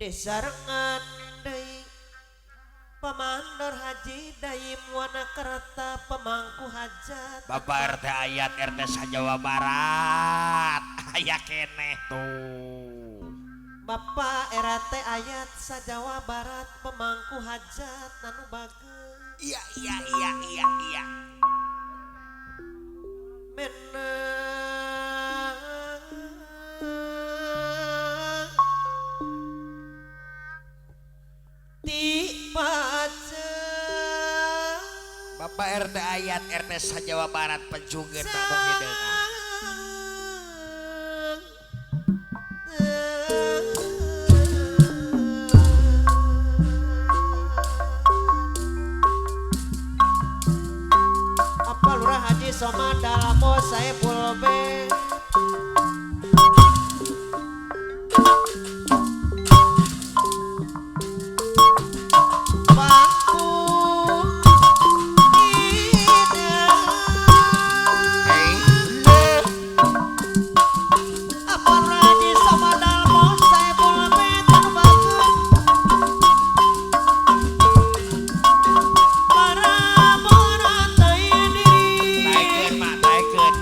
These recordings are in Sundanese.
Disarengan deui Pamandor Haji Daim Wanakerta pemangku hajat Bapak RT ayat RT sa-Jawa Barat aya keneh tuh. Bapak RT ayat sa-Jawa Barat pemangku hajat nanu bageung. Iya iya iya iya iya. Menang ti paceng. Bapak RT ayat RT sa-Jawa Barat pencungkeun manggung hideungan. Apa Lurah Haji Somad Dalamo Saepul B. Taikeun mak, taikeun.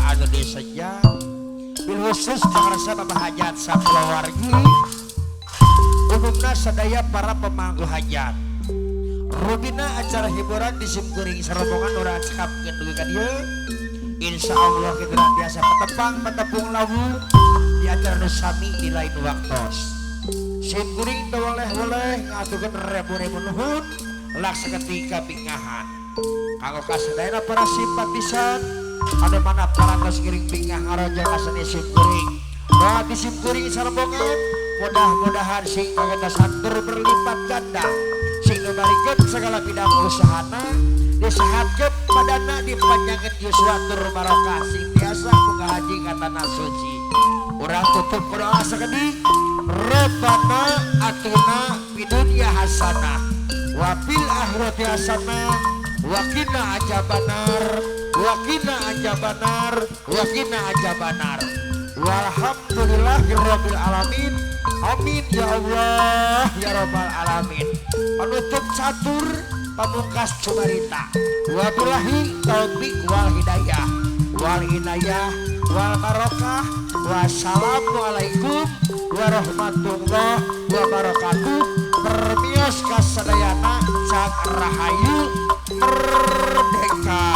anu diseja bil khusus pangarsa Bapak Hajat sakulawargi umumna sadaya para pemangku hajat. Rubina acara hiburan di simkuring sarombongan urang cekapkeun dugi ka dieu. Insya Allah kita biasa petepang petepung lawu di acara nu sami di lain waktos. Simkuring teu woleh-woleh ngaturkeun rebu-rebu nuhun laksaketika bingahan. Kanggo kasadayana para simpatisan anu mana parantos ngiring bingah ngaronjong kaseni simkuring. Doa di simkuring sarombongan mudah-mudahan sing kagetasan tur berlipat ganda, sing nubarikeun segala bidang usahana, disehatkeun badana, dipanjangkeun yuswa tur barokah, sing tiasa buka haji ka tanah suci. Urang tutup ku doa sakedik. Rabbana atina fid dunya hasanah wa fil akhirati hasanah wa qina azabannar wa qina azabannar wa qina azabannar. Walhamdulillahirabbil alamin. Amin ya Allah ya rabbal alamin. Penutup catur pamungkas cumarita. Wabillahi taufik wal hidayah wal inayah wal barokah. Wassalamualaikum warahmatullahi wabarakatuh. Permios kasadayana cak rahayu merdeka.